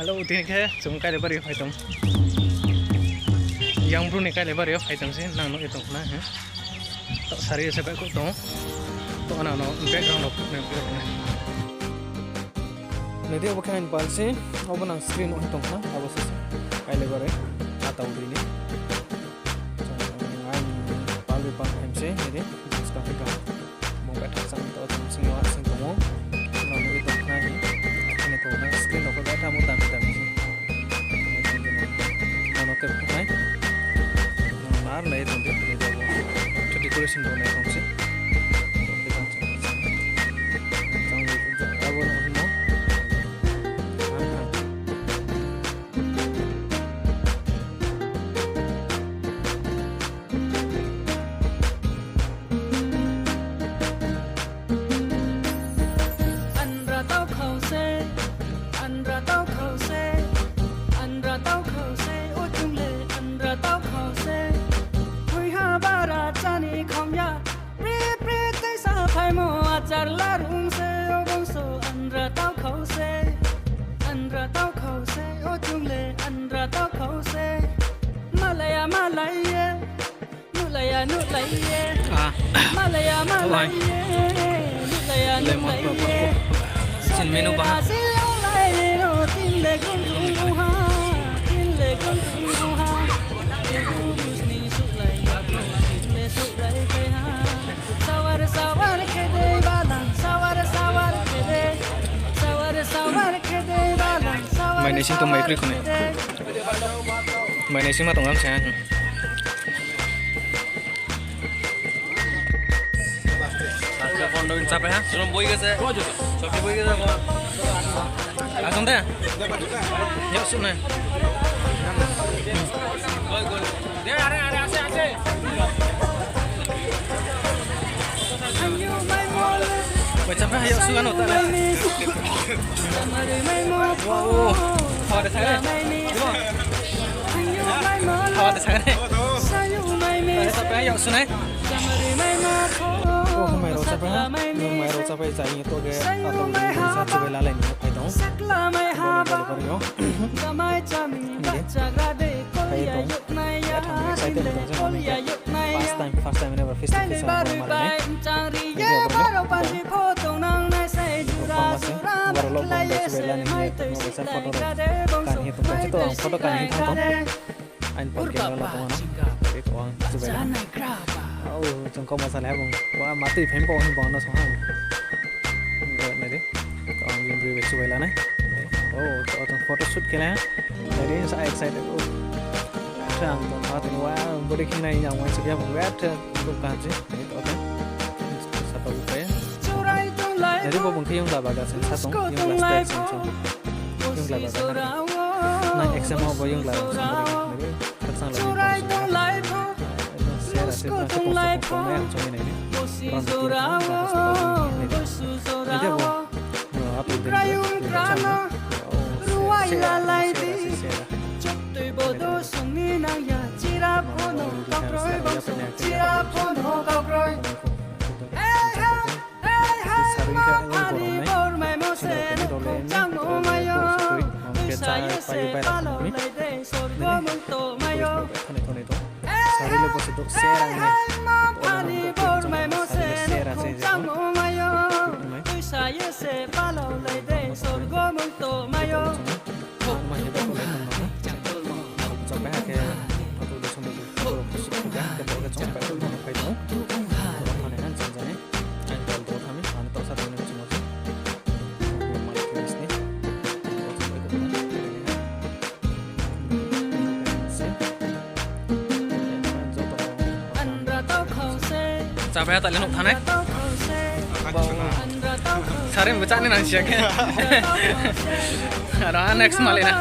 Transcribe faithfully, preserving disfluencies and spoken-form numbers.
Hello, tini khe chung Kailabari yo phai tong. Yang bru ni Kailabari yo phai tong se, nang nuh ye tong khna, he. Taoh sari yo se baihkhouh tong. Taoh nang no background rao phnuh nai. Nai di, abo khe aini pal se, abo nang screen nuh ye tong khna, abo se se. Kailabari, Atauri ni. Aini pal bai pal phaim se, nai di, buskang khe kaham. Bung betha chang to, chung sing yo ha sing tong ou. Nang nuh ye tong khna hi. Akhane to na screen rao pho betha mo tami tami se. Nang no khe phnuh nai. Nang no ar nai tong di, nai di abo. Decoration rao nai tong se. Abo no himo. Anra tau khau se, anra tau khau se, anra tau khau se, o chung le anra tau khau se. Khui ha bara chani khom ya, pri pri tei sa phaimo achar larung se, o bongso anra tau khau se, anra tau khau se, o chung le anra tau khau se. Malaya malai ye. Nuhlaiya, nuhlaiya. Ah. Malaya, malaya. Nuhlaiya, nuhlaiya. Sin menu ba. Mai naising tong mai kroi khone. Mai naising ma tong ang sa. Chapa ha? Suno boi gese. Chokki boi gese. Asung de. Yau sung nai. Bai chapa ha, yau sung ano ta. Wow. Hawa de sa de. Hawa de sa de. Chapa ha, yau sung nai. O, mai rao chápai ha. Mai rao chápai chá hing ye to khe, ato ni sa chubai lalai ni phai tong. Phai tong. Excited tong jang ni khe. First time, first time ever face to face ang bo mara nai. Boro lockdown bai chubai la ni hing ye to, no bai sa photo rao kan hing ye tong. Photo kan hing thanng tong. Aini pal camera la tong ano. Tei to ang chubai la. O, chung kau ma salai ha bung. Wa, ma tui phaim pho hing bung no song ha. Nai di. To ang yung bri bai chubai la nai. O, to ang photo shoot khe nai. Nai di, sa excited. O. Sa ang to ma tui wa, body khing nai yang wai chubai ha bung. Wa, to ka chi. Nai to, okay. Sapa bu kaya. Nai di bo bung khe yung la baga sen sa tong. Yung la style sen sa. Yung la baga. Nai exam o bo yung la baga sen sa. Nai di khakchang la ni bung sen sa. Sera se bung se tong sa tong nai ang chong nai ni. Ram ni kira tong, ram hospital ni nai di. Nai di bo. Ato din. Sera, sera, sera. Sari khe ang bor nai. Sini rao khe ni rao le ni. Bor se tui. Ang khe chá payu bai rao ni. Nini. Thani thani tong. Sari le bo se do sera ni. Sari le sera se je. Nai. Ang ma khe bo le tong no. Chok bai ha khe, photo de song de, photo de song de, khe bo khe chok bai tong no phai tong. Bo thani han chang jani. Ang tol do thami, ang tol sa tong ni chong se. Mal khe sini. Chápai ha ta le nuh thanai. Sari bo chá ni nang siya khe. Aro next mali na.